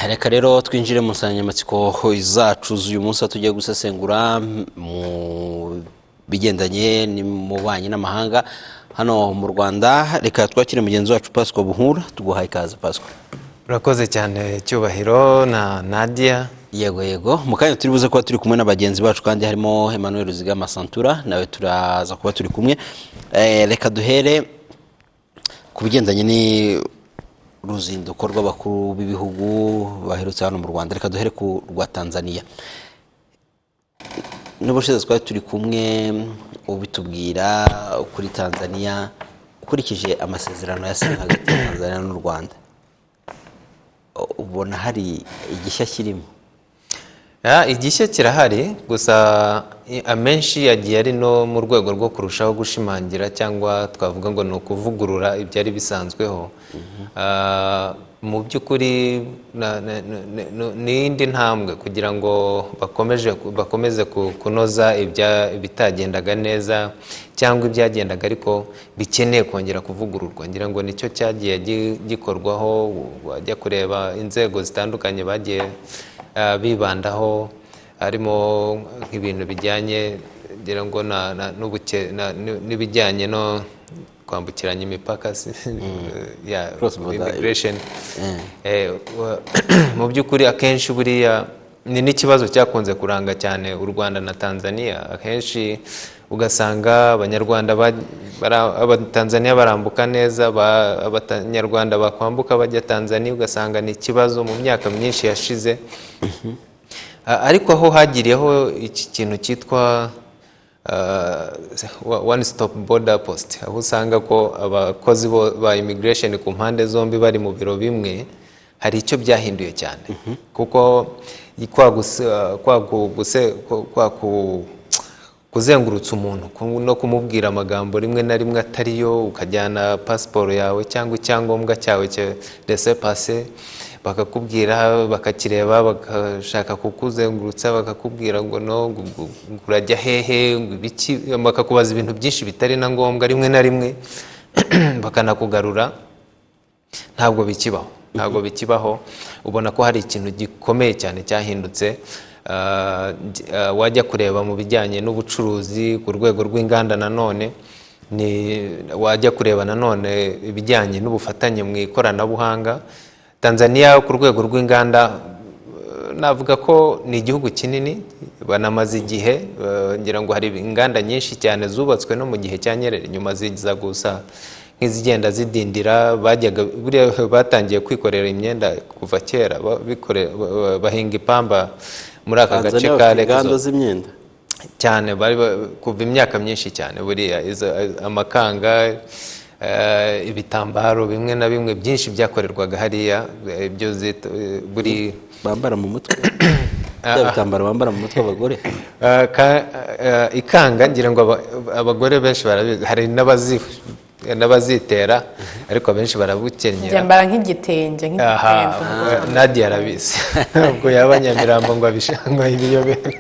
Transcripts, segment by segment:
Reka rero twinjire mu nsanganyamatsiko zacu z'uyu munsi, aho tugiye gusesengura mu bigendanye n'ububanyi n'amahanga hano mu Rwanda. Reka twakire mugenzi wacu Pasco Buhura. Tuguhaye ikaze, Pasco. Urakoze cyane, Cyubahiro na Nadia. Yego, mu kanya turi buze kuba turi kumwe na bagenzi bacu, kandi harimo Emmanuel Ruzigama Santura, nawe turaza kuba turi kumwe. Reka duhere ku bigendanye n'uruzinduko rw'abakuru b'ibihugu baherutse hano mu Rwanda. Reka duhere ku rwa Tanzania. N'ubushize twari turi kumwe ubitubwira kuri Tanzania. Ukurikije amasezerano yasinywe hagati ya Tanzania n'u Rwanda, ubona hari igishya kirimo? Igishya kirahari, gusa amenshi yagiye ari no mu rwego rwo kurushaho gushimangira, cyangwa twavuga ngo ni ukuvugurura ibyari bisanzweho. Mu by'ukuri ni indi ntambwe kugira ngo bakomeze kunoza ibitagendaga neza cyangwa ibyagendaga ariko bikeneye kongera kuvugururwa. Ngira ngo nicyo cyagiye gikorwaho. Wajya kureba inzego zitandukanye bagiye bibandaho, harimo nk'ibintu bijyanye, ngira ngo n'ibijyanye no kwambukiranya imipaka ya Cross border. immigration. Mu by'ukuri akenshi buriya ni n'ikibazo cyakunze kuranga cyane u Rwanda na Tanzania. Akenshi ugasanga Abanyarwanda Abatanzania barambuka neza, Abanyarwanda bakwambuka bajya Tanzania ugasanga ni ikibazo mu myaka myinshi yashize. Ariko aho hagiriyeho iki kintu cyitwa one stop border post, aho usanga ko abakozi ba immigration ku mpande zombi bari mu biro bimwe, hari icyo byahinduye cyane, kuko kwa kwa kwa kuzengurutsa umuntu no kumubwira amagambo rimwe na rimwe atariyo, ukajyana pasiporo yawe cyangwa icyangombwa cyawe cya laissez-passer, bakakubwira, bakakireba, bakashaka kukuzengurutsa, bakakubwira ngo no ngo urajya hehe, ngo ibiki, bakakubaza ibintu byinshi bitari na ngombwa, rimwe na rimwe bakanakugarura. Ntabwo bikibaho, ntabwo bikibaho. Ubona ko hari ikintu gikomeye cyane cyahindutse. Wajya kureba mu bijyanye n'ubucuruzi ku rwego rw'inganda, nanone ni wajya kureba nanone ibijyanye n'ubufatanye mu ikoranabuhanga. Tanzania ku rwego rw'inganda, navuga ko ni igihugu kinini, banamaze igihe, ngira ngo hari inganda nyinshi cyane zubatswe no mu gihe cya Nyerere, nyuma ziza gusa nk'izigenda zidindira. Bajyaga buriya batangiye kwikorera imyenda kuva kera, bahinga ipamba muri aka gace Tanzania ka bafite Lake inganda Zone. z'imyenda? Cyane, bari kuva imyaka myinshi cyane. Buriya amakanga, ibitambaro bimwe na bimwe byinshi byakorerwaga hariya, ibyo buri Bambara mu mutwe, bya bitambaro bambara mu mutwe abagore. Ikanga ngira ngo abagore benshi barabizi, hari n'abazitera, ariko abenshi barabukenyera. Byambara nk'igitenge, Aha, nk'igitenge. Nadia arabizi, ubwo yaba Nyamirambo ngo abishangwa ibiyobere.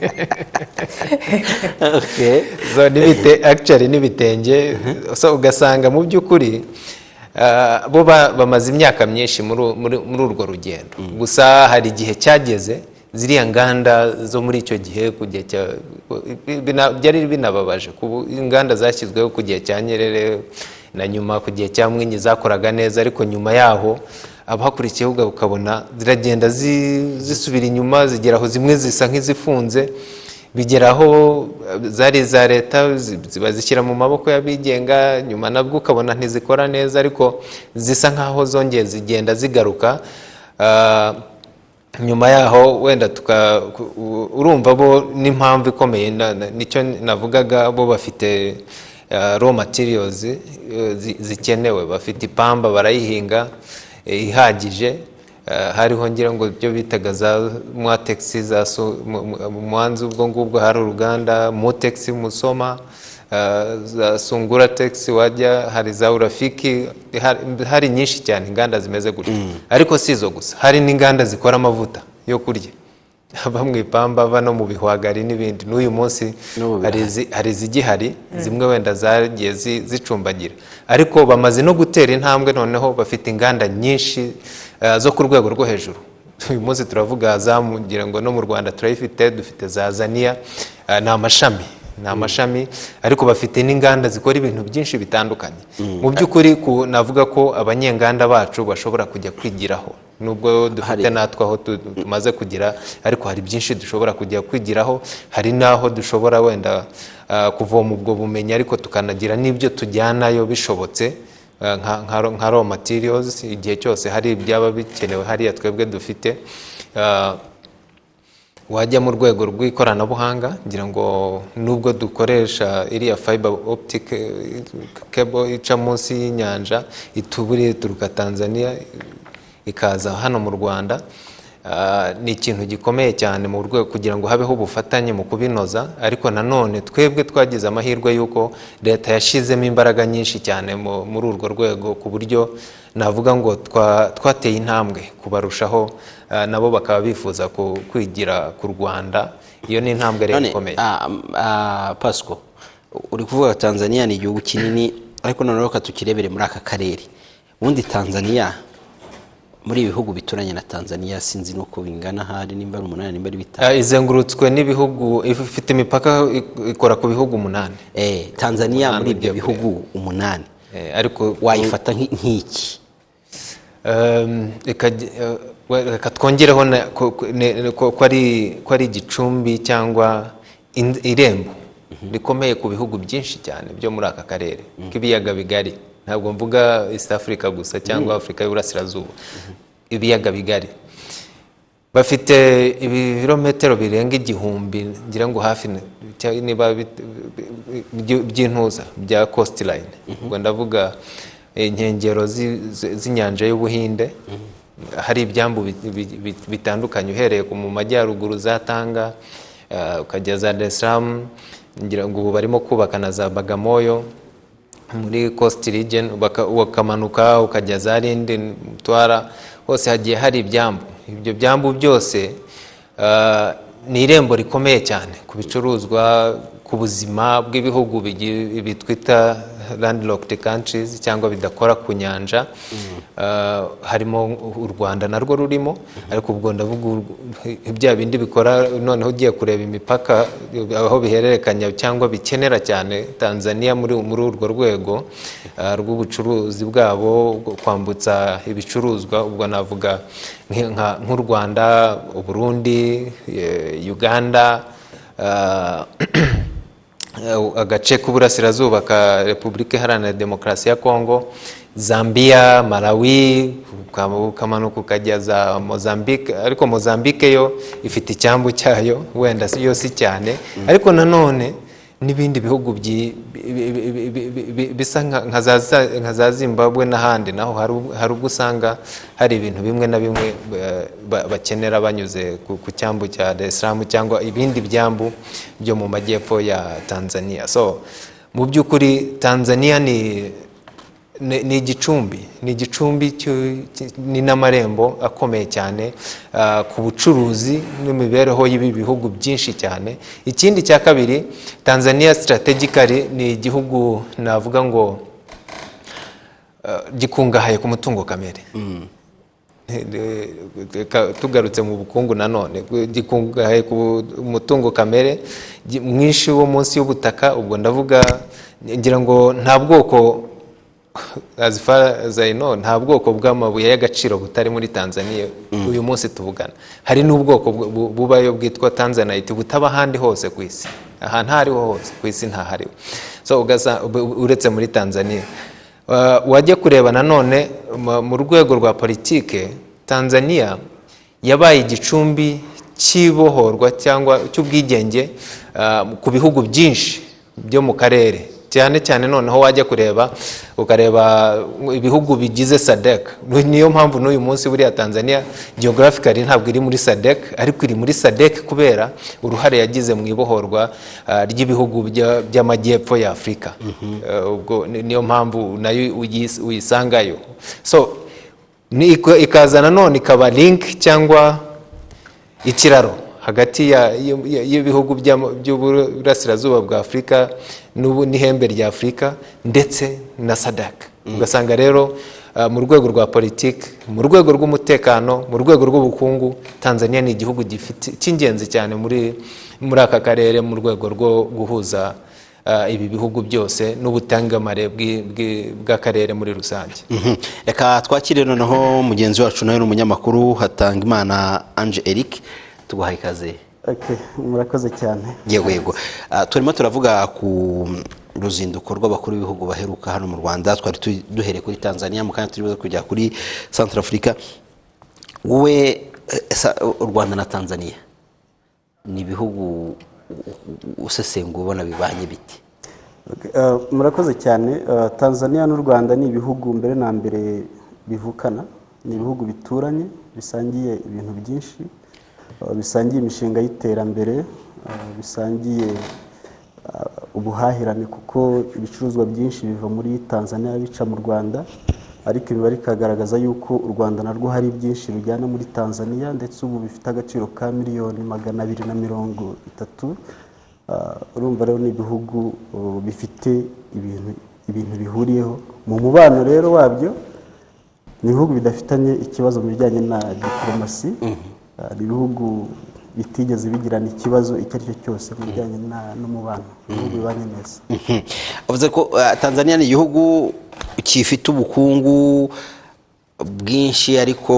So n'ibite actually n'ibitenge. So ugasanga mu by'ukuri bo bamaze imyaka myinshi muri urwo rugendo. Gusa hari igihe cyageze ziriya nganda zo muri icyo gihe, ku gihe cya byari binababaje kubu inganda zashyizweho ku gihe cya Nyerere na nyuma ku gihe cya Mwinyi zakoraga neza, ariko nyuma yaho abahakurikiyeho ukabona ziragenda zisubira inyuma, zigera aho zimwe zisa nk'izifunze, bigera aho zari iza leta ziba zishyira mu maboko y'abigenga, nyuma nabwo ukabona ntizikora neza, ariko zisa nk'aho zongeye zigenda zigaruka. Nyuma yaho wenda urumva bo n'impamvu ikomeye nicyo navugaga, bo bafite raw materials zikenewe, bafite ipamba, barayihinga ihagije. Hariho ngira ngo ibyo bitaga za Mwatex za Mwanza, ubwo ngubwo hari uruganda Mutex Musoma, za Sungura Tex, wajya hari za Urafiki, hari nyinshi cyane inganda zimeze gutyo. Ariko si izo gusa, hari n'inganda zikora amavuta yo kurya ava mu ipamba, ava no mu bihwagari n'ibindi. N'uyu munsi N'ubu hari izigihari, zimwe wenda zagiye zicumbagira, ariko bamaze no gutera intambwe, noneho bafite inganda nyinshi zo ku rwego rwo hejuru. Uyu munsi turavuga Azam, ngira ngo no mu Rwanda turayifite, dufite za Azania. Ni amashami, ariko bafite n'inganda zikora ibintu byinshi bitandukanye. Mu by'ukuri navuga ko abanyenganda bacu bashobora kujya kwigiraho, nubwo dufite natwe aho tumaze kugira, ariko hari byinshi dushobora kujya kwigiraho. Hari n'aho dushobora wenda kuvoma ubwo bumenyi, ariko tukanagira n'ibyo tujyanayo bishobotse, nka raw materials, igihe cyose hari ibyaba bikenewe hariya twebwe dufite. Wajya mu rwego rw'ikoranabuhanga, ngira ngo nubwo dukoresha iriya fiber optic cable ica munsi y'inyanja, ituburiye ituruka Tanzania ikaza hano mu Rwanda, ni ikintu gikomeye cyane mu rwego kugira ngo habeho ubufatanye mu kubinoza. Ariko nanone twebwe twagize amahirwe y'uko leta yashyizemo imbaraga nyinshi cyane muri urwo rwego, ku buryo navuga ngo twateye intambwe kubarushaho, nabo bakaba bifuza kwigira ku Rwanda. Iyo ni intambwe rero None, ikomeye. Pasco, uri kuvuga Tanzania ni igihugu kinini, ariko noneho reka tukirebere muri aka karere. Ubundi Tanzania, muri ibi bihugu bituranye na Tanzania, sinzi nuko bingana, ahari nimba ari umunani, nimba ari 5. Izengurutswe n'ibihugu, ifite imipaka ikora ku bihugu 8. Tanzania 8 muri ibyo ugiye bihugu 8 Ariko wayifata nk'iki? Reka twongereho ko ari igicumbi cyangwa irembo rikomeye ku bihugu byinshi cyane byo muri aka karere k'ibiyaga bigari. Ntabwo mvuga East Africa gusa cyangwa Afurika y'Uburasirazuba, ibiyaga bigari. Bafite ibirometero birenga 1000, ngira ngo hafi niba by'intuza bya coastline. Ubwo ndavuga inkengero z'inyanja y'Ubuhinde. Hari ibyambu bitandukanye, uhereye mu majyaruguru za Tanga, ukajya za Dar es Salaam, ngira ngo ubu barimo kubaka na za Bagamoyo muri coast region, ukamanuka ukajya za Lindi, Mtwara, hose hagiye hari ibyambu. Ibyo byambu byose ni irembo rikomeye cyane ku bicuruzwa, ku buzima bw'ibihugu ibi twita landlocked countries cyangwa bidakora ku nyanja. Harimo u Rwanda narwo rurimo, ariko ubwo ndavuga bya bindi bikora. Noneho ugiye kureba imipaka aho bihererekanya cyangwa bikenera cyane Tanzania muri urwo rwego rw'ubucuruzi bwabo, bwo kwambutsa ibicuruzwa, ubwo navuga nk'u Rwanda, Uburundi, Uganda, agace k'uburasirazuba ka Repubulika Iharanira Demokarasi ya Kongo, Zambia, Malawi, ukamanuka ukajya za Mozambique. Ariko Mozambique yo ifite icyambu cyayo, wenda si yo si cyane, ariko nanone n'ibindi bihugu bisa nka za Zimbabwe n'ahandi, naho hari ubwo usanga hari ibintu bimwe na bimwe bakenera banyuze ku cyambu cya Dar es Salaam cyangwa ibindi byambu byo mu majyepfo ya Tanzania. So mu by'ukuri Tanzania ni igicumbi ni n'amarembo akomeye cyane ku bucuruzi n'imibereho y'ibi bihugu byinshi cyane. Ikindi cya kabiri, Tanzania strategically ni igihugu navuga ngo gikungahaye ku mutungo kamere. Tugarutse mu bukungu nanone, gikungahaye ku mutungo kamere mwinshi wo munsi y'ubutaka. Ubwo ndavuga, ngira ngo nta bwoko, as far as I know, nta bwoko bw'amabuye y'agaciro butari muri Tanzania uyu munsi tuvugana. Hari n'ubwoko bubayo bwitwa tanzanite butaba ahandi hose ku isi, ahantu aho ariho hose ku isi ntahariwe. So uretse muri Tanzania. Wajya kureba nanone mu rwego rwa politike, Tanzania yabaye igicumbi cy'ibohorwa cyangwa cy'ubwigenge ku bihugu byinshi byo mu karere cyane cyane. Noneho wajya kureba, ukareba ibihugu bigize SADC. Niyo mpamvu n'uyu munsi buriya Tanzania geographically ntabwo iri muri SADC, ariko iri muri SADC kubera uruhare yagize mu ibohorwa ry'ibihugu by'amajyepfo ya Afurika. Ubwo niyo mpamvu nayo uyisangayo. So ikaza nanone ikaba link cyangwa ikiraro hagati y'ibihugu by'uburasirazuba bwa Afurika n'ihembe rya Afurika ndetse na SADC. Ugasanga rero Mu rwego rwa politiki, mu rwego rw'umutekano, mu rwego rw'ubukungu, Tanzania ni igihugu gifite cy'ingenzi cyane muri aka karere, mu rwego rwo guhuza ibi bihugu byose n'ubutangamare bw'akarere muri rusange. Reka twakire noneho mugenzi wacu, nawe ni umunyamakuru, Hatangimana Ange Eric. Tuguhaye ikaze. Okay, murakoze cyane. Yego, turimo turavuga ku ruzinduko rw'abakuru b'ibihugu baheruka hano mu Rwanda. Twari duhereye kuri Tanzania, mu kanya turi buze kujya kuri Central Africa. Wowe, u Rwanda na Tanzania ni ibihugu usesengura ubona bibanye biti? Okay, murakoze cyane. Tanzania n'u Rwanda ni ibihugu mbere na mbere bivukana, ni ibihugu bituranye, bisangiye ibintu byinshi, bisangiye imishinga y'iterambere, bisangiye ubuhahirane, kuko ibicuruzwa byinshi biva muri Tanzania bica mu Rwanda, ariko imibare ikagaragaza yuko u Rwanda narwo hari byinshi rujyana muri Tanzania, ndetse ubu bifite agaciro ka miliyoni 230. Urumva rero ni ibihugu bifite ibintu bihuriyeho mu mubano rero wabyo. Ni ibihugu bidafitanye ikibazo mu bijyanye na diporomasi. Ni ibihugu bitigeze bigirana ikibazo icyo ari cyo cyose mu bijyanye n'umubano. Ibihugu bibanye neza. Avuze ko Tanzania ni igihugu gifite ubukungu bwinshi, ariko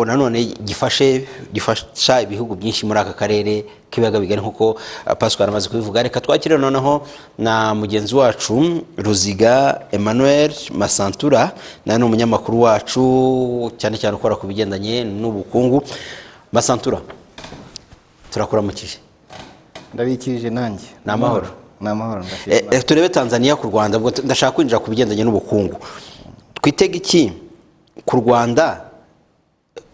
nanone gifasha ibihugu byinshi muri aka karere k'ibiyaga bigari, nk'uko Pascal amaze kubivuga. Reka twakire noneho na mugenzi wacu Ruziga Emmanuel Masantura, nawe ni umunyamakuru wacu, cyane cyane ukora ku bigendanye n'ubukungu. Masantura, turakuramukije. Ndabikirije nanjye. Ni amahoro? Ni amahoro, ndashima. Turebe Tanzania ku Rwanda. Ubwo ndashaka kwinjira ku bigendanye n'ubukungu. Twitege iki ku Rwanda,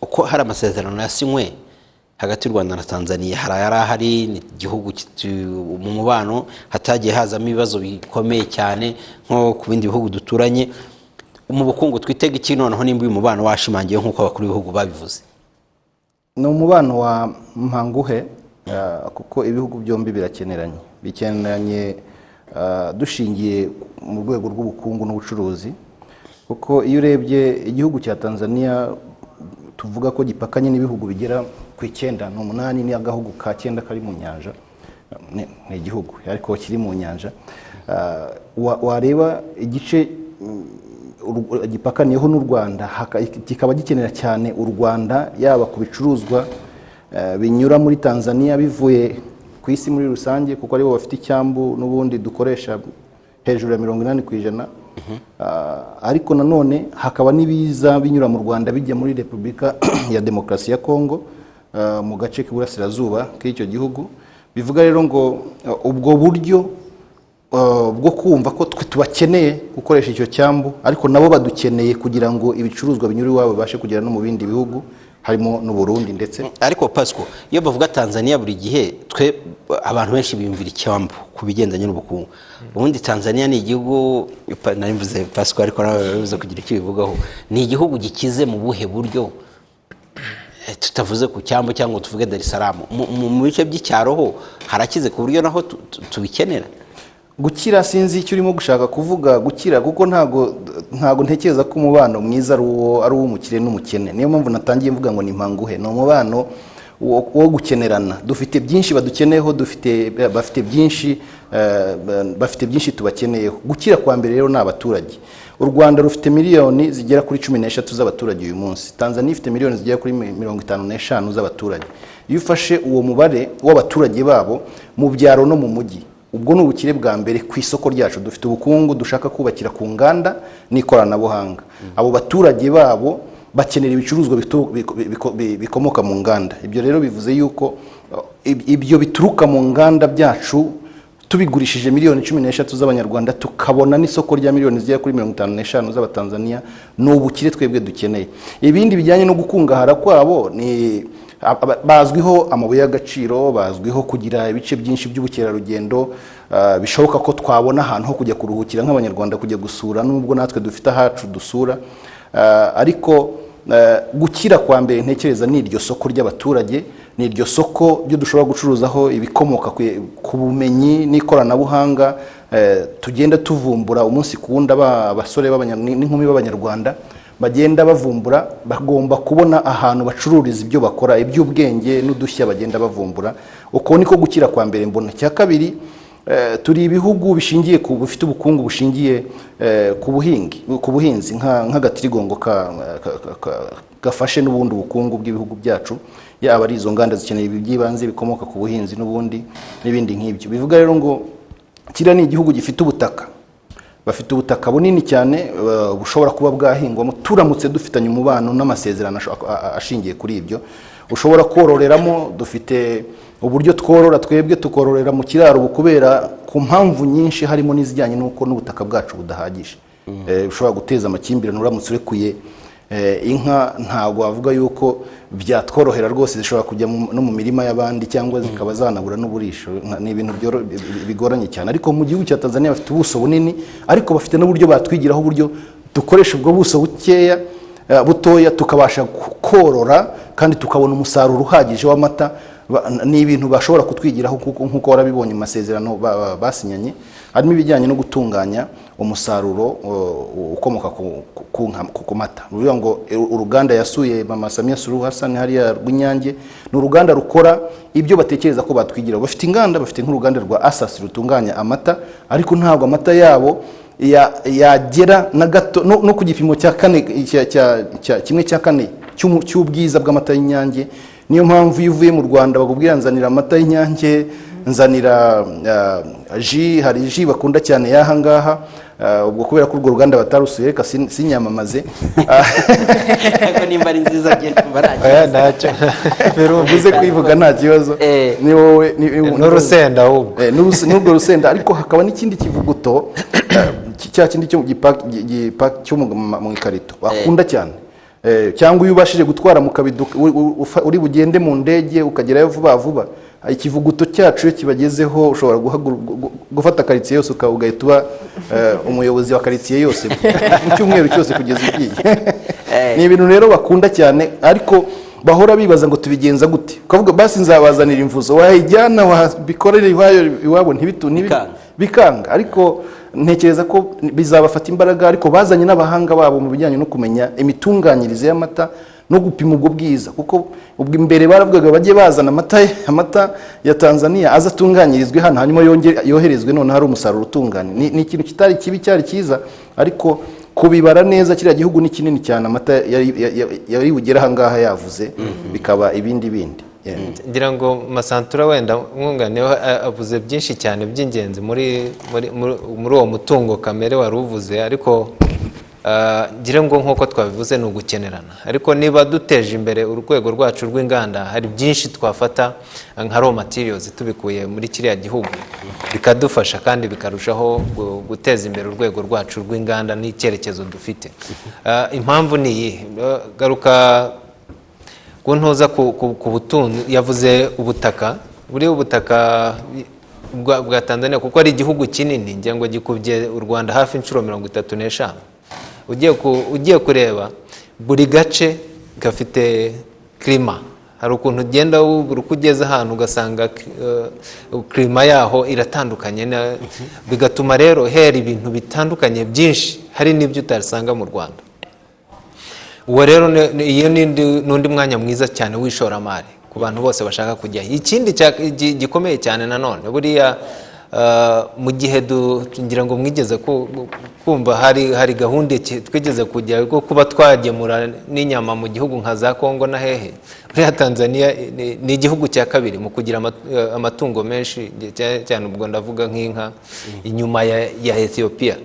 uko hari amasezerano yasinywe hagati y'u Rwanda na Tanzania? Hari ayari ahari, ni igihugu mu mubano hatagiye hazamo ibibazo bikomeye cyane nko ku bindi bihugu duturanye. Mu bukungu twitege iki noneho, nimba uyu mubano washimangiwe nk'uko abakuru b'ibihugu babivuze? Ni umubano wa mpanguhe, kuko ibihugu byombi birakeneranye, bikeneranye dushingiye mu rwego rw'ubukungu n'ubucuruzi, kuko iyo urebye igihugu cya Tanzania, tuvuga ko gipakanye n'ibihugu bigera ku icyenda, ni umunani, ni agahugu ka cyenda kari mu nyanja. Ni igihugu ariko kiri mu nyanja. Wareba igice gipakaniyeho n'u Rwanda, kikaba gikenera cyane u Rwanda, yaba ku bicuruzwa binyura muri Tanzania bivuye ku isi muri rusange, kuko aribo bafite icyambu n'ubundi dukoresha hejuru ya 80%. Ariko nanone hakaba n'ibiza binyura mu Rwanda bijya muri Repubulika ya Demokarasi ya Kongo, mu gace k'iburasirazuba k'icyo gihugu. Bivuga rero ngo ubwo buryo bwo kumva ko twe tubakeneye gukoresha icyo cyambu, ariko nabo badukeneye kugira ngo ibicuruzwa binyura iwabo bibashe kugera no mu bindi bihugu, harimo n'u Burundi ndetse. Ariko Pasco, iyo bavuga Tanzania, buri gihe twe abantu benshi biyumvira icyambu ku bigendanye n'ubukungu. Ubundi Tanzania ni igihugu, nari mvuze Pasco, ariko nawe bivuze kugira icyo bivugaho, ni igihugu gikize mu buhe buryo? Tutavuze ku cyambu cyangwa ngo tuvuge Dar es Salaam, mu bice by'icyaro ho harakize ku buryo naho tubikenera? Gukira, sinzi icyo urimo gushaka kuvuga gukira, kuko ntago ntekereza ko umubano mwiza ari uw'umukire n'umukene. Niyo mpamvu natangiye mvuga ngo ni mpanguhe, ni umubano wo gukenerana. Dufite byinshi badukeneyeho, bafite byinshi tubakeneyeho. Gukira kwa mbere rero ni abaturage. U Rwanda rufite miliyoni zigera kuri 13 z'abaturage uyu munsi, Tanzania ifite miliyoni zigera kuri 55 z'abaturage. Iyo ufashe uwo mubare w'abaturage babo mu byaro no mu mujyi, ubwo ni ubukire bwa mbere ku isoko ryacu. Dufite ubukungu dushaka kubakira ku nganda n'ikoranabuhanga. Abo baturage babo bakenera ibicuruzwa bikomoka mu nganda. Ibyo rero bivuze yuko ibyo bituruka mu nganda byacu tubigurishije miliyoni 13 z'Abanyarwanda, tukabona n'isoko rya miliyoni zigera kuri 55 z'Abatanzaniya, ni ubukire twebwe dukeneye. Ibindi bijyanye no gukungahara kwabo, ni bazwiho amabuye y'agaciro, bazwiho kugira ibice byinshi by'ubukerarugendo, bishoboka ko twabona ahantu ho kujya kuruhukira nk'Abanyarwanda, kujya gusura, nubwo natwe dufite ahacu dusura. Ariko gukira kwa mbere ntekereza ni iryo soko ry'abaturage, ni iryo soko ryo dushobora gucuruzaho ibikomoka ku bumenyi n'ikoranabuhanga, tugenda tuvumbura umunsi ku wundi, abasore n'inkumi b'Abanyarwanda bagenda bavumbura, bagomba kubona ahantu bacururiza ibyo bakora, iby'ubwenge n'udushya bagenda bavumbura. Uko niko gukira kwa mbere mbona. Icya kabiri, turi ibihugu bishingiye ku bufite ubukungu bushingiye ku buhinzi nk'agatirigongo gafashe n'ubundi ubukungu bw'ibihugu byacu, yaba ari izo nganda zikeneye ibi by'ibanze bikomoka ku buhinzi n'ubundi n'ibindi nk'ibyo. Bivuga rero ngo kiriya ni igihugu gifite ubutaka, bafite ubutaka bunini cyane bushobora kuba bwahingwamo, turamutse dufitanye umubano n'amasezerano ashingiye kuri ibyo, ushobora kororeramo. Dufite uburyo tworora twebwe, tukororera mu kiraro ubu kubera ku mpamvu nyinshi, harimo n'izijyanye n'uko n'ubutaka bwacu budahagije. Ushobora guteza amakimbirane uramutse urekuye inka. Ntabwo wavuga yuko byatworohera rwose, zishobora kujya no mu mirima y'abandi cyangwa zikaba zanabura n'uburisho. Ni ibintu bigoranye cyane. Ariko mu gihugu cya Tanzania bafite ubuso bunini, ariko bafite n'uburyo batwigiraho, uburyo dukoresha ubwo buso bukeya, butoya, tukabasha korora kandi tukabona umusaruro uhagije w'amata. Ni ibintu bashobora kutwigiraho, kuko nk'uko warabibonye mu masezerano basinyanye harimo ibijyanye no gutunganya umusaruro ukomoka ku mata. Ni ukuvuga ngo uruganda yasuye Mama Samia Suluhu Hassan hariya rw'Inyange ni uruganda rukora ibyo batekereza ko batwigiraho. Bafite inganda, bafite nk'uruganda rwa Asasi rutunganya amata, ariko ntabwo amata yabo yagera na gato no ku gipimo cya kane kimwe cya kane cy'ubwiza bw'amata y'Inyange. Niyo mpamvu iyo uvuye mu Rwanda bakubwira: "Nzanira amata y'Inyange, nzanira jus." Hari jus bakunda cyane y'aha ngaha. Ubwo kubera ko urwo ruganda batarusuye, reka sinyamamaze. Ariko nimba ari nziza, njye numva nta Oya, kibazo. Ntacyo. Uvuze kuyivuga nta kibazo. Ni wowe N'urusenda ahubwo. N'urwo rusenda, ariko hakaba n'ikindi kivuguto, cya kindi cyo cyo mu ikarito bakunda cyane. Cyangwa iyo ubashije gutwara mu kabido uri bugende mu ndege ukagerayo vuba vuba, ikivuguto cyacu iyo kibagezeho ushobora gufata karitsiye yose, ugahita uba umuyobozi wa karitsiye yose mu cyumweru cyose kugeza ugiye. Ni ibintu rero bakunda cyane, ariko bahora bibaza ngo tubigenza gute? Ukavuga basi nzabazanira imvuzo, wayijyana wabikorera iwabo Bikanga. Bikanga. Ariko ntekereza ko bizabafata imbaraga, ariko bazanye n'abahanga babo mu bijyanye no kumenya imitunganyirize y'amata no gupima ubwo bwiza, kuko ubwo imbere baravugaga bajye bazana amata ya Tanzania aza atunganyirizwe hano, hanyuma yongere yoherezwe, none hari umusaruro utunganye. Ni ikintu kitari kibi, cyari cyiza, ariko kubibara neza, kiriya gihugu ni kinini cyane, amata yari bugere aha ngaha yavuze bikaba ibindi bindi. Yeah. Ngira ngo Masantura wenda mwunganiyeho, avuze byinshi cyane by'ingenzi muri uwo mutungo kamere wari uvuze, ariko ngira ngo nk'uko twabivuze ni ugukenerana. Ariko niba duteje imbere urwego rwacu rw'inganda, hari byinshi twafata nka raw materials tubikuye muri kiriya gihugu, bikadufasha kandi bikarushaho guteza imbere urwego rwacu rw'inganda n'icyerekezo dufite. Impamvu ni iyihe? Garuka kuntuza ku butunzi yavuze, ubutaka. Buriya ubutaka bwa Tanzania, kuko ari igihugu kinini, ngira ngo gikubye u Rwanda hafi inshuro 35, ugiye kureba buri gace gafite climat. Hari ukuntu ugenda buri uko ugeze ahantu ugasanga climat yaho iratandukanye, bigatuma rero hera ibintu bitandukanye byinshi, hari n'ibyo utasanga mu Rwanda. Uwo rero iyo n'undi mwanya mwiza cyane w'ishoramari ku bantu bose bashaka kujyayo. Ikindi gikomeye cyane nanone, buriya mu gihe ngira ngo mwigeze kumva hari gahunda twigeze kujya rwo kuba twagemura n'inyama mu gihugu nka za Kongo na hehe. Buriya Tanzania ni igihugu cya kabiri mu kugira amatungo menshi cyane cyane, ubwo ndavuga nk'inka, inyuma ya Ethiopia.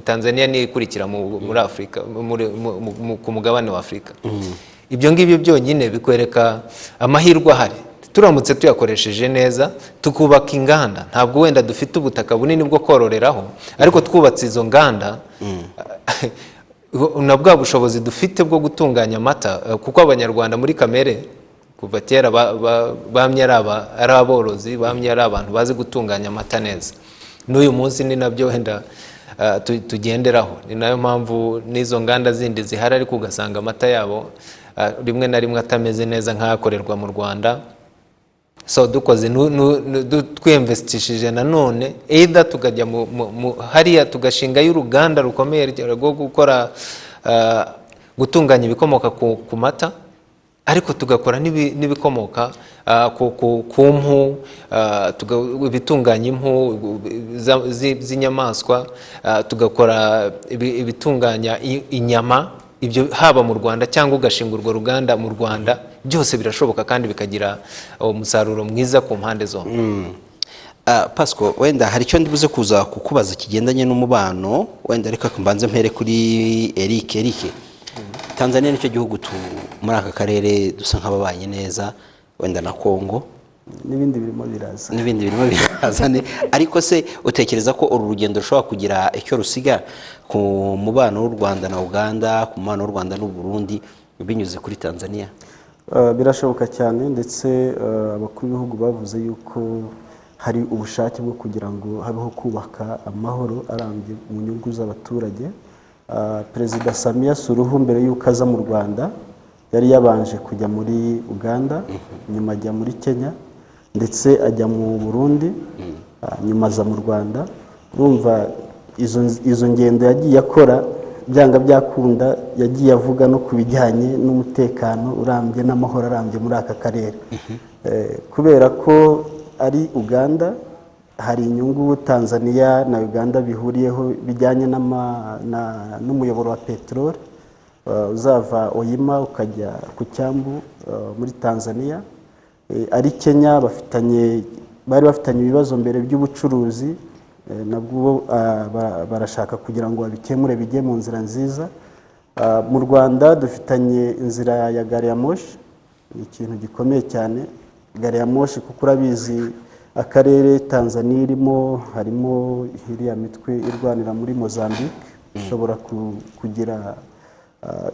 Tanzania niyo ikurikira muri Afurika, ku mugabane wa Afurika. Ibyo ngibyo byonyine bikwereka amahirwe ahari turamutse tuyakoresheje neza, tukubaka inganda. Ntabwo wenda dufite ubutaka bunini bwo kororeraho, ariko twubatse izo nganda na bwa bushobozi dufite bwo gutunganya amata, kuko Abanyarwanda muri kamere kuva kera bamye ari aborozi, bamye ari abantu bazi gutunganya amata neza. N'uyu munsi ni nabyo wenda tugenderaho. Ni nayo mpamvu n'izo nganda zindi zihari, ariko ugasanga amata yabo rimwe na rimwe atameze neza nk'akorerwa mu Rwanda. So dukoze twiyinvestishije nanone, either tukajya hariya tugashingayo uruganda rukomeye rwo gukora gutunganya ibikomoka ku mata, ariko tugakora n'ibikomoka ku mpu, ibitunganya impu z'inyamaswa, tugakora ibitunganya inyama, ibyo haba mu Rwanda cyangwa ugashinga urwo ruganda mu Rwanda, byose birashoboka kandi bikagira umusaruro mwiza ku mpande zombi. Pasco, wenda hari icyo ndibuze kuza kukubaza kigendanye n'umubano wenda, ariko mbanze mpere kuri Eric. Eric, Tanzania nicyo gihugu muri aka karere dusa nk'ababanye neza, wenda na Congo. N'ibindi birimo biraza. N'ibindi birimo biraza ariko se utekereza ko uru rugendo rushobora kugira icyo rusiga ku mubano w'u Rwanda na Uganda, ku mubano w'u Rwanda n'u Burundi, binyuze kuri Tanzania? Birashoboka cyane, ndetse abakuru b'ibihugu bavuze yuko hari ubushake bwo kugira ngo habeho kubaka amahoro arambye mu nyungu z'abaturage. Perezida Samia Suluhu, mbere y'uko aza mu Rwanda, yari yabanje kujya muri Uganda, nyuma ajya muri Kenya, ndetse ajya mu Burundi, nyuma aza mu Rwanda. Urumva izo ngendo yagiye akora, byanga byakunda yagiye avuga no ku bijyanye n'umutekano urambye n'amahoro arambye muri aka karere. Kubera ko ari Uganda, hari inyungu Tanzania na Uganda bihuriyeho bijyanye n'umuyoboro wa peteroli uzava Oyima ukajya ku cyambu muri Tanzania. Ari Kenya, bari bafitanye ibibazo mbere by'ubucuruzi, nabwo barashaka kugira ngo babikemure bijye mu nzira nziza. Mu Rwanda dufitanye inzira ya gari ya moshi, ni ikintu gikomeye cyane gari ya moshi, kuko urabizi akarere Tanzania irimo harimo iriya mitwe irwanira muri Mozambique, ishobora kugira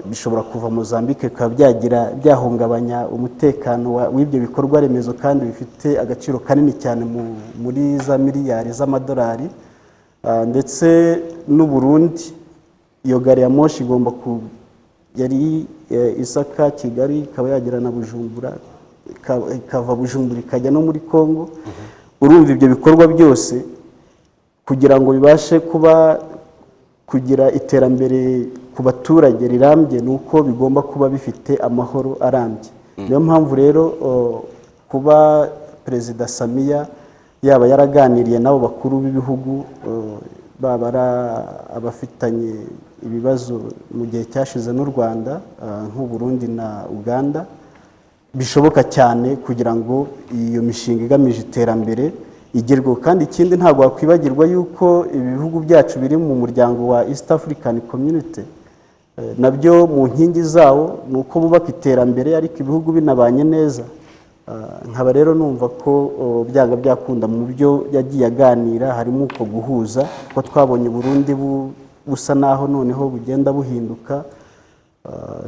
bishobora kuva Mozambique bikaba byagira byahungabanya umutekano w'ibyo bikorwa remezo kandi bifite agaciro kanini cyane muri za miliyari z'amadolari. Ndetse n'u Burundi, iyo gari ya moshi igomba ku yari Isaka Kigali, ikaba yagera na Bujumbura, ikava Bujumbura ikajya no muri Congo. Urumva ibyo bikorwa byose kugira ngo bibashe kuba kugira iterambere ku baturage rirambye, ni uko bigomba kuba bifite amahoro arambye. Niyo mpamvu rero kuba Perezida Samia yaba yaraganiriye n'abo bakuru b'ibihugu, baba ari abafitanye ibibazo mu gihe cyashize n'u Rwanda, nk'u Burundi na Uganda, bishoboka cyane kugira ngo iyo mishinga igamije iterambere igerweho. Kandi ikindi, ntabwo wakwibagirwa yuko ibi bihugu byacu biri mu muryango wa East African Community. Nabyo mu nkingi zawo ni uko bubaka iterambere, ariko ibihugu binabanye neza. Nkaba rero numva ko byanga byakunda mu byo yagiye aganira harimo uko guhuza, ko twabonye Burundi busa naho noneho bugenda buhinduka.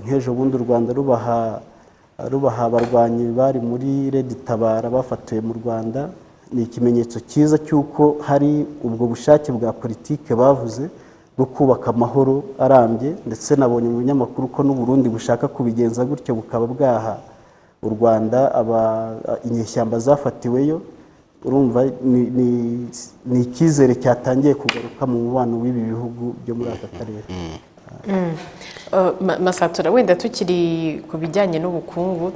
Nk'ejo bundi u Rwanda rubaha abarwanyi bari muri Red Tabara bafatiwe mu Rwanda, ni ikimenyetso cyiza cy'uko hari ubwo bushake bwa politike bavuze bwo kubaka amahoro arambye. Ndetse nabonye mu binyamakuru ko n'u Burundi bushaka kubigenza gutyo, bukaba bwaha u Rwanda aba inyeshyamba zafatiweyo. Urumva ni icyizere cyatangiye kugaruka mu mubano w'ibi bihugu byo muri aka karere. Masatura, wenda tukiri ku bijyanye n'ubukungu,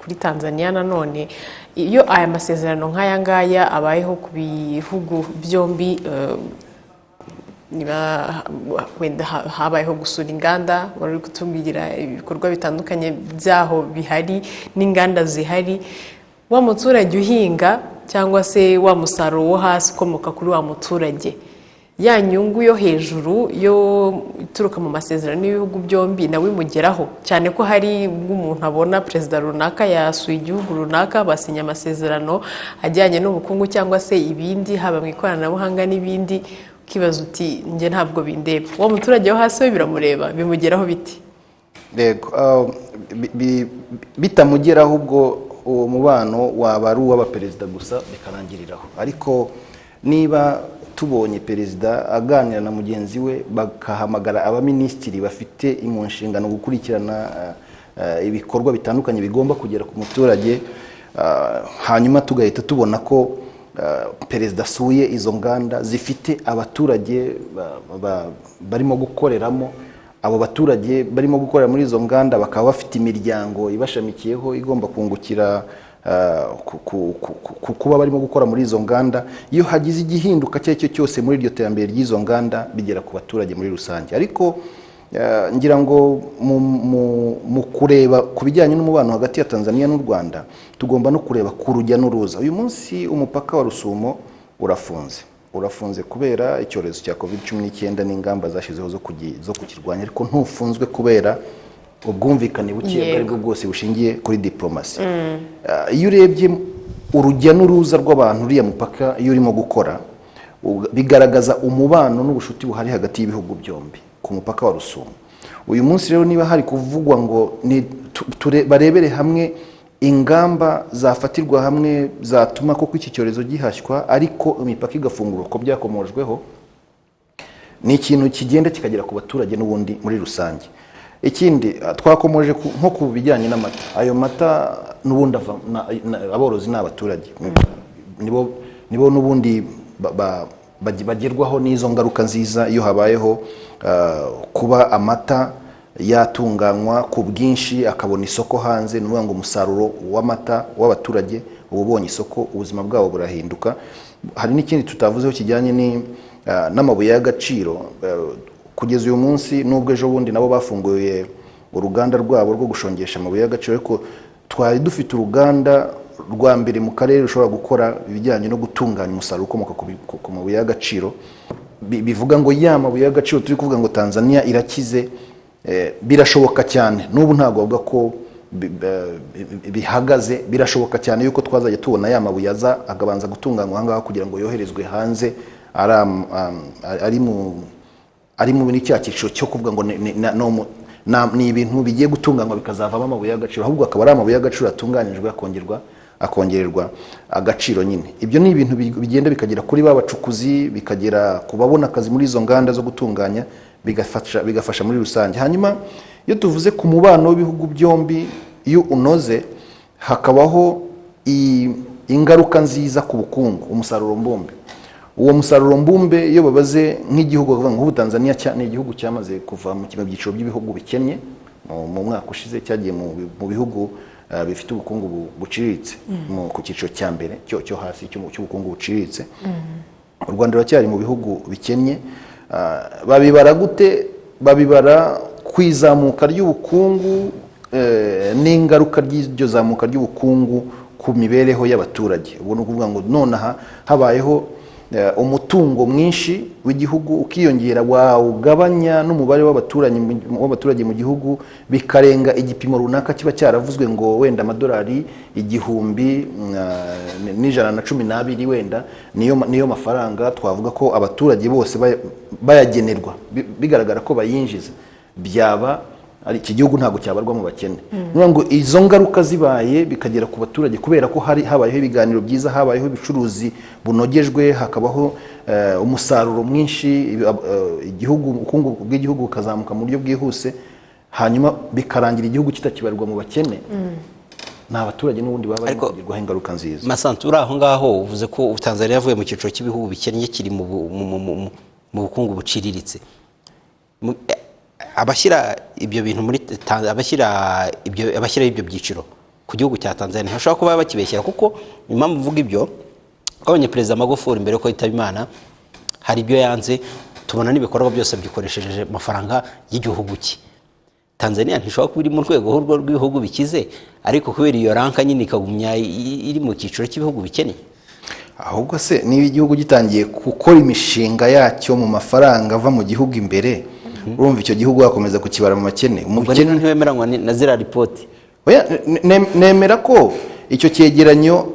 kuri Tanzania nanone, iyo aya masezerano nk'aya ngaya abayeho ku bihugu byombi, niba wenda habayeho gusura inganda, wari uri kutubwira ibikorwa bitandukanye byaho bihari n'inganda zihari, wa muturage uhinga cyangwa se wa musaruro wo hasi ukomoka kuri wa muturage, ya nyungu yo hejuru yo ituruka mu masezerano y'ibihugu byombi nawe imugeraho, cyane ko hari ubwo umuntu abona perezida runaka yasuye igihugu runaka, basinya amasezerano ajyanye n'ubukungu cyangwa se ibindi, haba mu ikoranabuhanga n'ibindi, ukibaza uti: "Njye ntabwo bindeba." Uwo muturage wo hasi we biramureba, bimugeraho biti? Yego, bitamugeraho ubwo uwo mubano waba ari uw'abaperezida gusa bikarangiriraho. Ariko niba tubonye perezida aganira na mugenzi we, bakahamagara abaminisitiri bafite mu nshingano gukurikirana ibikorwa bitandukanye bigomba kugera ku muturage, hanyuma tugahita tubona ko perezida asuye izo nganda zifite abaturage barimo gukoreramo. Abo baturage barimo gukorera muri izo nganda bakaba bafite imiryango ibashamikiyeho igomba kungukira kuba barimo gukora muri izo nganda. Iyo hagize igihinduka icyo ari cyo cyose muri iryo terambere ry'izo nganda, bigera ku baturage muri rusange. Ariko ngira ngo mu kureba ku bijyanye n'umubano hagati ya Tanzania n'u Rwanda, tugomba no kureba ku rujya n'uruza. Uyu munsi umupaka wa Rusumo urafunze kubera icyorezo cya COVID-19 n'ingamba zashyizweho zo kukirwanya, ariko ntufunzwe kubera ubwumvikane buke ubwo ari bwo bwose bushingiye kuri diplomasi. Iyo urebye urujya n'uruza rw'abantu, uriya mupaka iyo urimo gukora, bigaragaza umubano n'ubucuti buhari hagati y'ibihugu byombi ku mupaka wa Rusumo. Uyu munsi rero, niba hari kuvugwa ngo ni barebere hamwe ingamba zafatirwa hamwe zatuma koko iki cyorezo gihashywa, ariko imipaka igafungurwa uko byakomojweho, ni ikintu kigenda kikagera ku baturage n'ubundi muri rusange. Ikindi twakomoje nko ku bijyanye n'amata. Ayo mata n'ubundi aborozi ni abaturage, nibo n'ubundi bagerwaho n'izo ngaruka nziza iyo habayeho kuba amata yatunganywa ku bwinshi, akabona isoko hanze. Ni ukuvuga ngo umusaruro w'amata w'abaturage uba ubonye isoko, ubuzima bwabo burahinduka. Hari n'ikindi tutavuzeho kijyanye n'amabuye y'agaciro. Kugeza uyu munsi, nubwo ejo bundi nabo bafunguye uruganda rwabo rwo gushongesha amabuye y'agaciro, ariko twari dufite uruganda rwa mbere mu karere rushobora gukora ibijyanye no gutunganya umusaruro ukomoka ku mabuye y'agaciro. Bivuga ngo ya mabuye y'agaciro turi kuvuga ngo Tanzania irakize, birashoboka cyane. N'ubu ntabwo bavuga ko bihagaze. Birashoboka cyane yuko twazajya tubona ya mabuye aza akabanza gutunganywa aha ngaha kugira ngo yoherezwe hanze ari muri cya cyiciro cyo kuvuga ngo ni ibintu bigiye gutunganywa bikazavamo amabuye y'agaciro, ahubwo akaba ari amabuye y'agaciro atunganyijwe, akongererwa agaciro nyine. Ibyo ni ibintu bigenda bikagera kuri ba bacukuzi, bikagera ku babona akazi muri izo nganda zo gutunganya, bigafasha muri rusange. Hanyuma iyo tuvuze ku mubano w'ibihugu byombi, iyo unoze hakabaho ingaruka nziza ku bukungu, umusaruro mbumbe. Uwo musaruro mbumbe, iyo babaze nk'igihugu bakavuga ngo ubu Tanzania ni igihugu cyamaze kuva mu byiciro by'ibihugu bikennye, mu mwaka ushize cyagiye mu bihugu bifite ubukungu buciriritse, ku cyiciro cya mbere cyo hasi cy'ubukungu buciriritse. U Rwanda ruracyari mu bihugu bikennye. Babibara gute? Babibara ku izamuka ry'ubukungu n'ingaruka ry'iryo zamuka ry'ubukungu ku mibereho y'abaturage. Ubwo ni ukuvuga ngo nonaha habayeho umutungo mwinshi w'igihugu ukiyongera, wawugabanya n'umubare w'abaturage mu gihugu bikarenga igipimo runaka kiba cyaravuzwe, ngo wenda amadolari 1112 wenda niyo mafaranga twavuga ko abaturage bose bayagenerwa, bigaragara ko bayinjiza, byaba ari iki gihugu ntabwo cyabarwa mu bakene. Ni ukuvuga ngo izo ngaruka zibaye bikagera ku baturage kubera ko hari habayeho ibiganiro byiza, habayeho ubucuruzi bunogejwe, hakabaho umusaruro mwinshi, igihugu, ubukungu bw'igihugu bukazamuka mu buryo bwihuse, hanyuma bikarangira igihugu kitakibarwa mu bakene, ni abaturage n'ubundi baba barimo kugirwaho ingaruka nziza. Masantu, uri aho ngaho uvuze ko Tanzania yavuye mu cyiciro cy'ibihugu bikennye kiri mu bukungu buciriritse. Abashyira ibyo bintu muri abashyiraho ibyo byiciro ku gihugu cya Tanzania ntibashobora kuba bakibeshyera, kuko impamvu mvuga ibyo, twabonye Perezida Magufuli mbere yuko yitaba Imana hari ibyo yanze, tubona n'ibikorwa byose byikoresheje amafaranga y'igihugu cye. Tanzania ntishobora kuba iri mu rwego rw'ibihugu bikize, ariko kubera iyo rank nyine ikagumya iri mu cyiciro cy'ibihugu bikennye. Ahubwo se niba igihugu gitangiye gukora imishinga yacyo mu mafaranga ava mu gihugu imbere, urumva icyo gihugu wakomeza kukibara mu bakene? Ubwo Umukene rero ntiwemeranywa na ziriya ripoti? Oya, nemera ko icyo cyegeranyo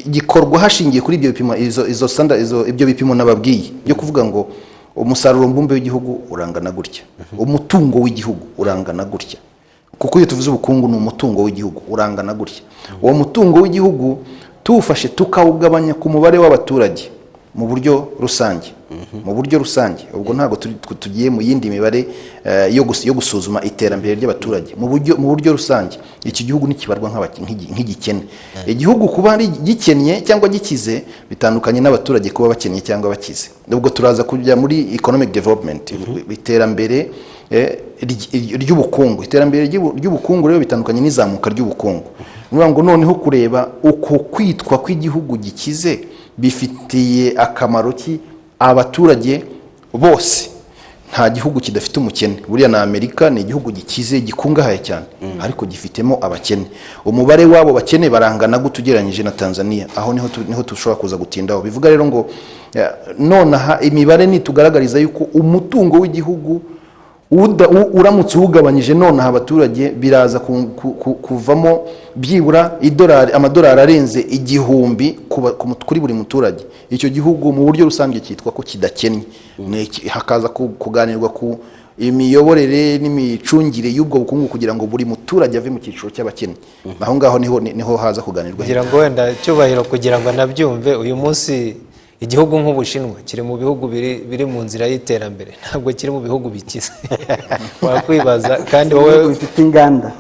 gikorwa hashingiye kuri ibyo bipimo, izo standard, ibyo bipimo nababwiye byo kuvuga ngo umusaruro mbumbe w'igihugu urangana gutya, umutungo w'igihugu urangana gutya, kuko iyo tuvuze ubukungu ni umutungo w'igihugu urangana gutya. Uwo mutungo w'igihugu tuwufashe tukawugabanya ku mubare w'abaturage mu buryo rusange, ubwo ntabwo tugiye mu yindi mibare yo gusuzuma iterambere ry'abaturage mu buryo rusange, iki gihugu ntikibarwa nk'igikene. Igihugu kuba ari gikennye cyangwa gikize bitandukanye n'abaturage kuba bakennye cyangwa bakize. Ubwo turaza kujya muri economic development, iterambere. ry'ubukungu. Iterambere ry'ubukungu rero bitandukanye n'izamuka ry'ubukungu. Ni ukuvuga ngo noneho kureba uko kwitwa kw'igihugu gikize bifitiye akamaro ki abaturage bose. Nta gihugu kidafite umukene. Buriya na Amerika ni igihugu gikize, gikungahaye cyane, ariko gifitemo abakene. Umubare w'abo bakene barangana gute ugereranyije na Tanzania? Aho niho niho dushobora kuza gutindaho. Bivuga rero ngo nonaha imibare nitugaragariza yuko umutungo w'igihugu uramutse uwugabanyije nonaha abaturage, biraza kuvamo byibura idolari, amadolari arenze 1000 kuri buri muturage, icyo gihugu mu buryo rusange cyitwa ko kidakennye. Hakaza kuganirwa ku imiyoborere n'imicungire y'ubwo bukungu kugira ngo buri muturage ave mu cyiciro cy'abakene. Aho ngaho niho haza kuganirwa. Kugira ngo wenda Cyubahiro, kugira ngo anabyumve, uyu munsi igihugu nk'Ubushinwa kiri mu bihugu biri mu nzira y'iterambere, ntabwo kiri mu bihugu bikize. Wakwibaza kandi wowe Ibihugu bifite inganda.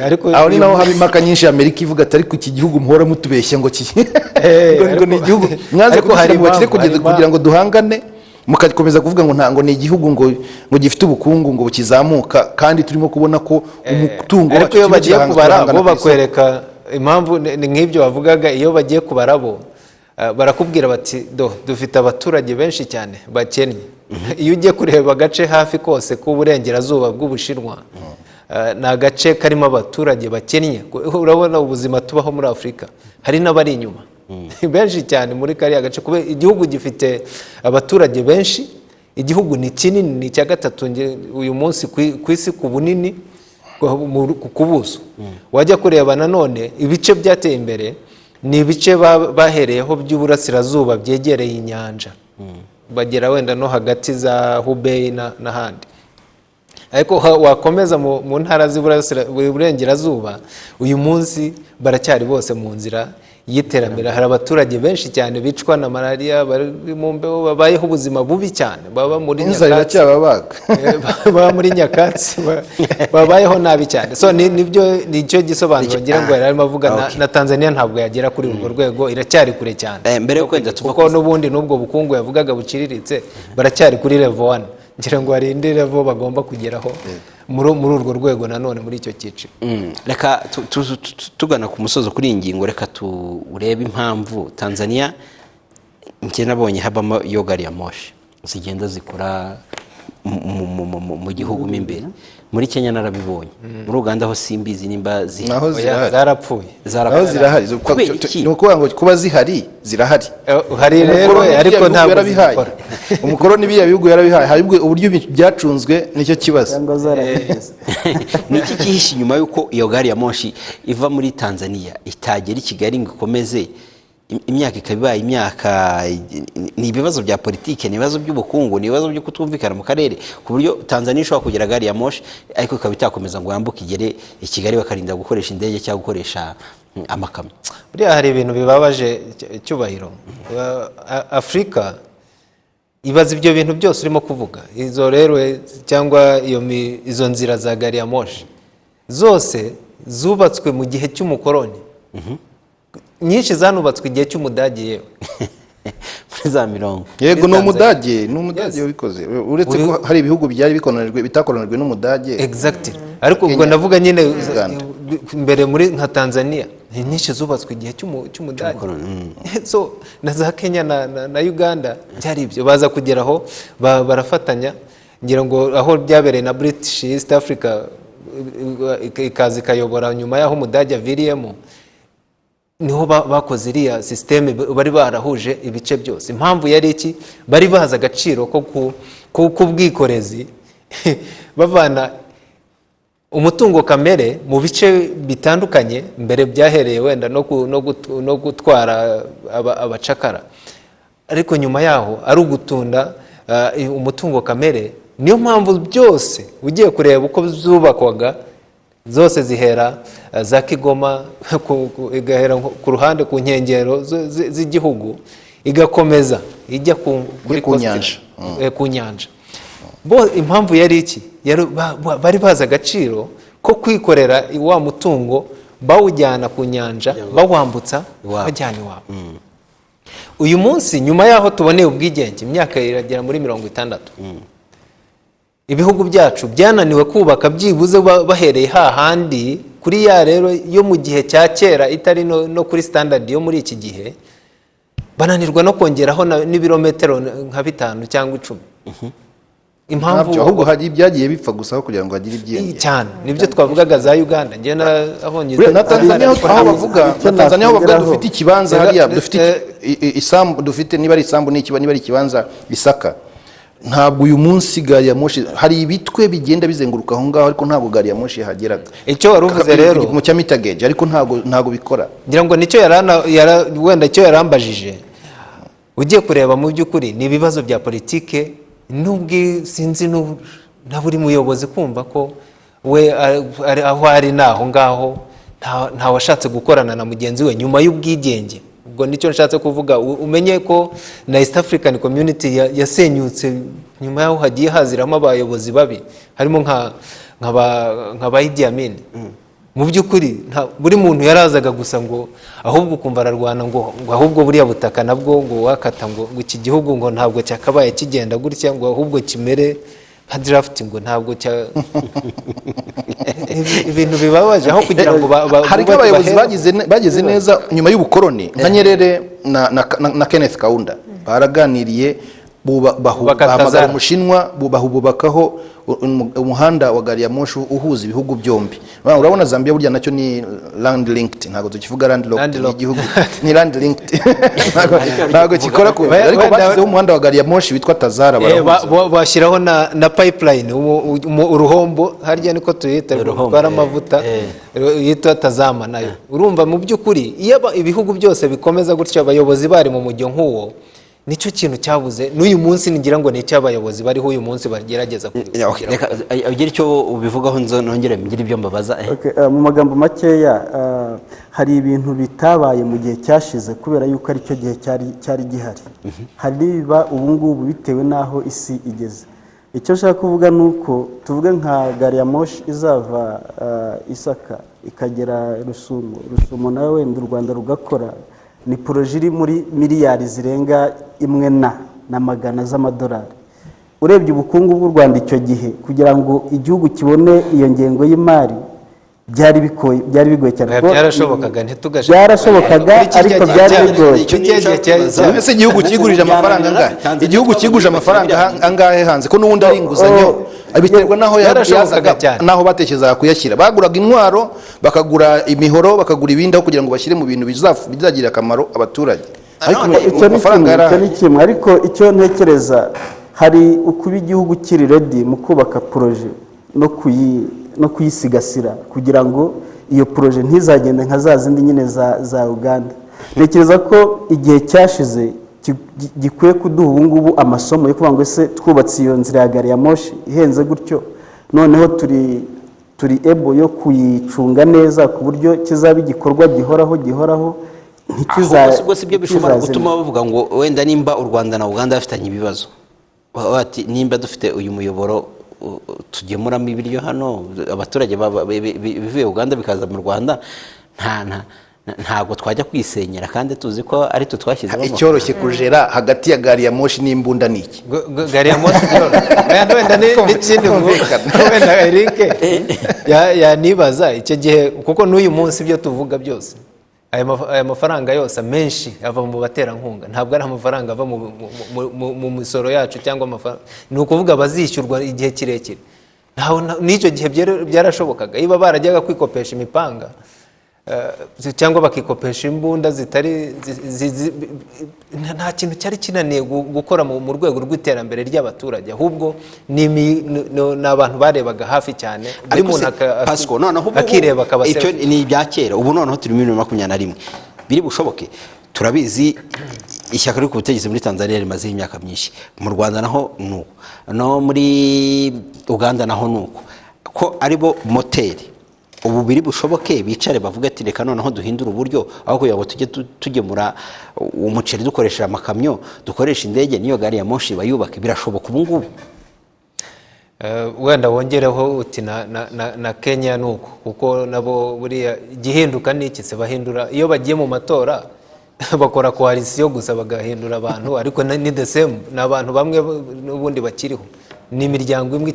Ariko Aho ni naho haba impaka nyinshi. Amerika ivuga ati: "Ariko iki gihugu muhora mutubeshya ngo ngo ni igihugu mwanze Ariko hari kudushyira mu bakire impamvu, kugeza hari kugira ngo duhangane, mugakomeza kuvuga ngo ntabwo ni igihugu ngo gifite ubukungu ngo bukizamuka, kandi turimo kubona ko umutungo Ariko wacu iyo kirimo bagiye kubara turahangana bo ku isoko." bakwereka impamvu ni nk'ibyo bavugaga. Iyo bagiye kubara bo barakubwira bati: "Do dufite abaturage benshi cyane bakennye." Iyo ugiye kureba agace hafi kose k'uburengerazuba bw'Ubushinwa, ni agace karimo abaturage bakennye. Urabona ubuzima tubaho muri Afurika, hari n'abari inyuma benshi cyane muri kariya gace, kubera igihugu gifite abaturage benshi. Igihugu ni kinini, ni icya gatatu uyu munsi ku isi ku bunini, ku buso. Wajya kureba nanone ibice byateye imbere ni ibice bahereyeho by'uburasirazuba byegereye inyanja, bagera wenda no hagati za Hubei n'ahandi. Ariko wakomeza mu ntara z'iburengerazuba, uyu munsi baracyari bose mu nzira y'iterambere. Hari abaturage benshi cyane bicwa na malariya, bari mu mbeho, babayeho ubuzima bubi cyane, baba muri Inzara nyakatsi. iracyababaga. Baba muri nyakatsi, babayeho nabi cyane. So nibyo, nicyo gisobanuro ngira ngo yari arimo avuga. Na Tanzania ntabwo yagera kuri urwo rwego, iracyari kure cyane. Mbere yo kwenda tuva Kuko n'ubundi n'ubwo bukungu yavugaga buciriritse, baracyari kuri level 1. Ngira ngo hari indi level bagomba kugeraho muri urwo rwego nanone, muri icyo cyiciro. Reka tugana ku musozo kuri iyi ngingo, reka turebe impamvu Tanzania, njye nabonye habamo iyo gari ya moshi zigenda zikora mu gihugu mo imbere. Muri Kenya narabibonye, muri Uganda ho simbizi nimba zihari. Naho Oya, zirahari. zarapfuye. Zarapfuye. Naho zirahari. Kubera iki? Ni ukuvuga ngo kuba zihari, zirahari. Hari rero Umukoroni ariko biriya bihugu ntabwo yarabihaye. zigikora. Umukoroni biriya bihugu yarabihaye. Hari uburyo byacunzwe, nicyo kibazo. Cyangwa zarahigeze. Ni iki cyihishe inyuma y'uko iyo gari ya moshi iva muri Tanzania itagera i Kigali ngo ikomeze, imyaka ikaba ibaye imyaka? Ni ibibazo bya politike, ni ibibazo by'ubukungu, ni ibibazo byo kutumvikana mu karere, ku buryo Tanzania ishobora kugira gari ya moshi ariko ikaba itakomeza ngo yambuke igere i Kigali, bakarinda gukoresha indege cyangwa gukoresha amakamyo? Buriya hari ibintu bibabaje, Cyubahiro. Afurika ibaza ibyo bintu byose urimo kuvuga, izo rero cyangwa izo nzira za gari ya moshi zose zubatswe mu gihe cy'umukoroni, nyinshi zanubatswe igihe cy'Umudage yewe. Muri za mirongo Yego, ni Muri Umudage, ni Umudage wabikoze, uretse ko hari ibihugu byari bikolonijwe bitakolonijwe n'Umudage. Exactly, ariko ubwo Kenya, ndavuga nyine Uganda. mbere muri nka Tanzania, ni nyinshi zubatswe igihe cy'Umudage. So na za Kenya na Uganda byari ibyo, baza kugeraho barafatanya. Ngira ngo aho byabereye na British East Africa ikaza ikayobora nyuma y'aho Umudage aviriyemo, niho bakoze iriya système, bari barahuje ibice byose. Impamvu yari iki? Bari bazi agaciro ko k'ubwikorezi, bavana umutungo kamere mu bice bitandukanye. Mbere byahereye wenda no gutwara abacakara, ariko nyuma yaho ari ugutunda umutungo kamere. Niyo mpamvu byose ugiye kureba uko zubakwaga zose zihera za Kigoma, igahera ku ruhande ku nkengero z'igihugu, igakomeza ijya kuri ku coast. nyanja. Ku nyanja. Bo impamvu yari iki? Bari bazi agaciro ko kwikorera wa mutungo, bawujyana ku nyanja, bawambutsa, Iwabo. bajyana iwabo. Uyu munsi nyuma y'aho tuboneye ubwigenge, imyaka iragera muri 60. Ibihugu byacu byananiwe kubaka byibuze bahereye hahandi kuri ya rero yo mu gihe cya kera, itari no kuri standard yo muri iki gihe, bananirwa no kongeraho n'ibirometero nka 5 cyangwa 10. Impamvu Ntabyo, ahubwo hari ibyagiye bipfa gusa aho kugira ngo hagire ibyiyongera. Cyane, nibyo twavugaga za Uganda, njye nabonye Buriya na Tanzania aho bavuga, Icyo na Tanzania aho bavuga nakongeraho. dufite ikibanza hariya, dufite isambu, dufite niba ari isambu n'ikiba, niba ari ikibanza Isaka. Ntabwo uyu munsi gari ya moshi, hari ibitwe bigenda bizenguruka aho ngaho, ariko ntabwo gari ya moshi yahageraga. Icyo wari uvuze rero, Igipimo cya meter gauge, ariko ntabwo bikora. Ngira ngo nicyo wenda icyo yarambajije, ugiye kureba mu by'ukuri ni ibibazo bya politike, n'ubwi sinzi na buri muyobozi kumva ko we ari aho ari ni aho ngaho, nta washatse gukorana na mugenzi we nyuma y'ubwigenge. Ubwo nicyo nshatse kuvuga, umenye ko na East African Community yasenyutse nyuma y'aho hagiye haziramo abayobozi babi, harimo nka ba Idi Amin. Mu by'ukuri buri muntu yarazaga gusa ngo ahubwo ukumva ararwana ngo ahubwo buriya butaka nabwo ngo wakata, ngo iki gihugu ngo ntabwo cyakabaye kigenda gutya, ngo ahubwo kimere nka draft, ngo ntabwo cya ibintu bibabaje aho kugira ngo Hari bubake nk'abayobozi bagize neza nyuma y'ubukoroni, nka Nyerere na Kenneth Kaunda baraganiriye, Bubaka bahamagara Tazara. Umushinwa, bubakaho umuhanda wa gari ya moshi uhuza ibihugu byombi. Urabona Zambia burya nacyo ni land linked, ntabwo tukivuga land locked, ni Landlocked. igihugu ni land linked. Ntabwo gikora ku ariko bashyizeho umuhanda wa gari ya moshi witwa Tazara, barahuza. Bashyiraho na pipeline, uruhombo harya niko tuyita, Uruhombo, rutwara amavuta, yitwa Tazama nayo. Urumva mu by'ukuri iyo ibihugu byose bikomeza gutyo, abayobozi bari mu mujyo nk'uwo, nicyo kintu cyabuze n'uyu munsi. Ngira ngo ni icy'abayobozi bariho uyu munsi bagerageza Yeah, okay, reka ugire icyo ubivugaho, nzo nongere ngire ibyo mbabaza. Okay, mu magambo makeya, hari ibintu bitabaye mu gihe cyashize kubera yuko aricyo gihe cyari gihari, hari n'ibiba ubu ngubu bitewe n'aho isi igeze. Icyo nshaka kuvuga ni uko tuvuge nka gari ya moshi izava Isaka ikagera Rusumo, Rusumo nawe wenda u Rwanda rugakora, ni projet iri muri miliyari zirenga imwe na magana z'amadolari. Urebye ubukungu bw'u Rwanda icyo gihe, kugira ngo igihugu kibone iyo ngengo y'imari byari bigoye cyane. Oya, byarashobokaga, ntitugashe. Byarashobokaga, Kuri kirya ariko gihe byari bigoye. Icyo Kirya gihe Ese igihugu kigurije amafaranga angahe? Igihugu kiguje amafaranga angahe hanze, ko n'ubundi ari inguzanyo? Biterwa n'aho Byarashobokaga yazaga, cyane. n'aho batekerezaga kuyashyira. Baguraga intwaro, bakagura imihoro, bakagura ibindi, aho kugira ngo bashyire mu bintu bizagirira akamaro abaturage. Ariko Nanone, Icyo ni amafaranga kimwe, icyo yarahari. ni kimwe, ariko icyo ntekereza, hari ukuba igihugu kiri ready mu kubaka projet no kuyisigasira kugira ngo iyo projet ntizagende nka za zindi nyine za Uganda. Ntekereza ko igihe cyashize gikwiye kuduha ubu ngubu amasomo yo kuvuga ngo ese twubatse iyo nzira ya gari ya moshi ihenze gutyo, noneho turi able yo kuyicunga neza ku buryo kizaba igikorwa gihoraho, Ahubwo ubwo si byo bishobora ntikizazime. gutuma bavuga ngo wenda nimba u Rwanda na Uganda bafitanye ibibazo, bati nimba dufite uyu muyoboro tugemuramo ibiryo hano, abaturage bivuye Uganda bikaza mu Rwanda, ntabwo twajya kwisenyera kandi tuzi ko ari twe twashyizemo amafaranga. Icyoroshye kujera hagati ya gari ya moshi n'imbunda ni iki? Gari ya moshi byoroshye. Wenda n'ikindi wenda Eric yanibaza icyo gihe, kuko n'uyu munsi ibyo tuvuga byose, aya mafaranga yose amenshi ava mu baterankunga, ntabwo ari amafaranga ava mu misoro yacu cyangwa amafaranga, ni ukuvuga bazishyurwa igihe kirekire. N'icyo gihe byarashobokaga, niba barajyaga kwikopesha imipanga cyangwa bakikopesha imbunda zitari nta kintu cyari kinaniye gukora mu rwego rw'iterambere ry'abaturage, ahubwo ni abantu barebaga hafi cyane, buri Ariko muntu se, Pasco, noneho ubu akireba akaba icyo selfish. Ni ibya kera. Ubu noneho turi muri 2021, biri bushoboke? Turabizi, ishyaka riri ku butegetsi muri Tanzania rimazeho imyaka myinshi, mu Rwanda naho ni uko, no muri Uganda naho ni uko, ko aribo moteri. Ubu biri bushoboke bicare bavuge ati reka noneho duhindure uburyo, aho kugira ngo tujye tugemura umuceri dukoresheje amakamyo, dukoresha indege, n'iyo gari ya moshi bayubake? Birashoboka ubu ngubu? Wenda wongereho uti na Kenya ni uko, kuko nabo buriya igihinduka ni iki se? Bahindura iyo bagiye mu matora, bakora coalition gusa bagahindura abantu, ariko ni the same, ni abantu bamwe n'ubundi bakiriho, ni imiryango imwe.